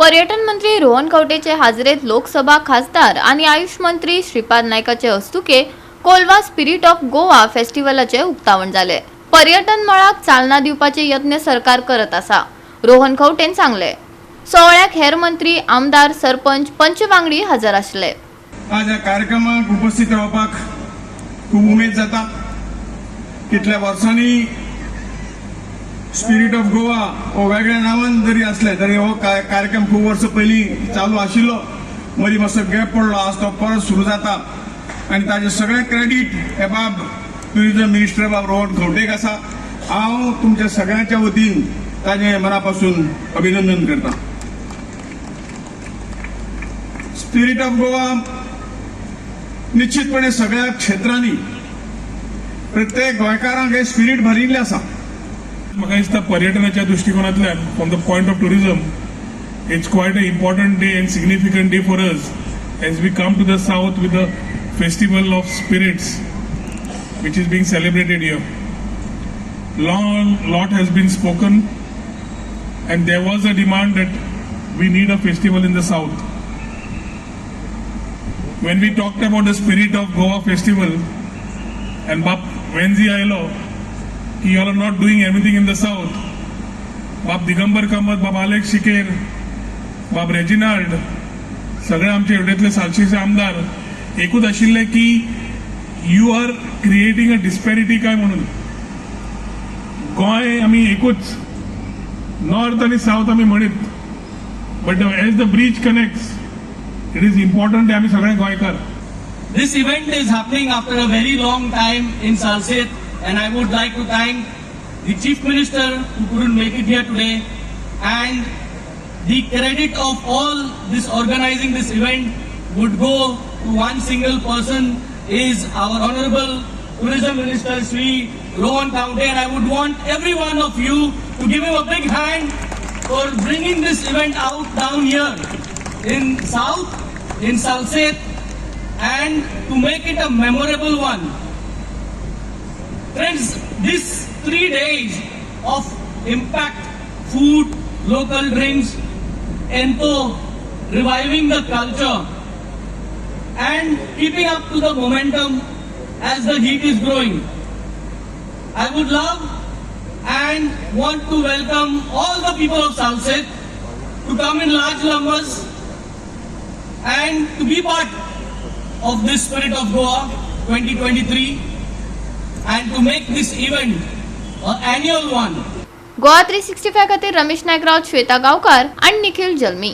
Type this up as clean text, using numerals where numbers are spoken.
पर्यटन मंत्री रोहन खंवटेचे हाजरेत लोकसभा खासदार आनी आयुष मंत्री श्रीपाद नायकाचे हस्तुके कोलवा स्पिरिट ऑफ गोवा फेस्टिवलाचे उक्तावण जाले. पर्यटन मळाक चालना दिवपाचे यत्न सरकार करत आसा, रोहन खंवटेन सांगले. सोहळ्याक हेर मंत्री, आमदार, सरपंच, पंच वांगडी हजर आसले. आज ह्या कार्यक्रमाक उपस्थित रावपाक खूब उमेद जाता. कितल्या वर्सांनी स्पिरीट ऑफ गोवा हो वेगळ्या नांवान जरी असले तरी हो कार्यक्रम खूब वर्सां पयलीं चालू आशिल्लो. मदीं मातसो गॅप पडलो. आज तो परत सुरू जाता आनी ताजें सगळें क्रेडीट हे बाब टुरिझम मिनिस्टर बाब रोहन खंवटेक आसा. हांव तुमच्या सगळ्यांच्या वतीन ताजें मना पासून अभिनंदन करता. स्पिरीट ऑफ गोवा निश्चितपणे सगळ्या क्षेत्रांनी प्रत्येक गोंयकारांक हे स्पिरीट भरिल्लें आसा. म्हाका दिसता, पर्यटनाच्या दृश्टिकोनांतल्यान, from the point of tourism, it's quite a important day and significant day for us as we come to the south with the festival of spirits which is being celebrated here. Long lot has been spoken and there was a demand that we need a festival in the south. When we talked about the Spirit of Goa festival and बाब वेन्झी आयलो की you are not doing anything in the south, बाब दिगंबर कामत, बाब Alex सिकेर, बाब Reginald, सगळे आमचे हेवटेंतले सालसेचे आमदार एकूच आशिल्ले की you are creating a disparity काय म्हणून. गोंय आमी एकूच, नॉर्थ आनी सावथ आमी म्हणीत, but as the bridge connects, it is important आमी सगळे गोंयकार. This event is happening after a very long time in Salcete, and I would like to thank the Chief Minister, who couldn't make it here today, and the credit of all this organizing this event would go to one single person, is our Honorable Tourism Minister Sri Rohan Khaunte, and I would want every one of you to give him a big hand for bringing this event out down here in South, in Salcete, and to make it a memorable one. Friends, this 3 days of impact, food, local drinks, ento, reviving the culture and keeping up to the momentum as the heat is growing. I would love and want to welcome all the people of Salcete to come in large numbers and to be part of this Spirit of Goa 2023 and to make this event an annual one. Goa 365 खातीर रमेश नायक राऊत, श्वेता गावकार आणि निखिल जल्मी.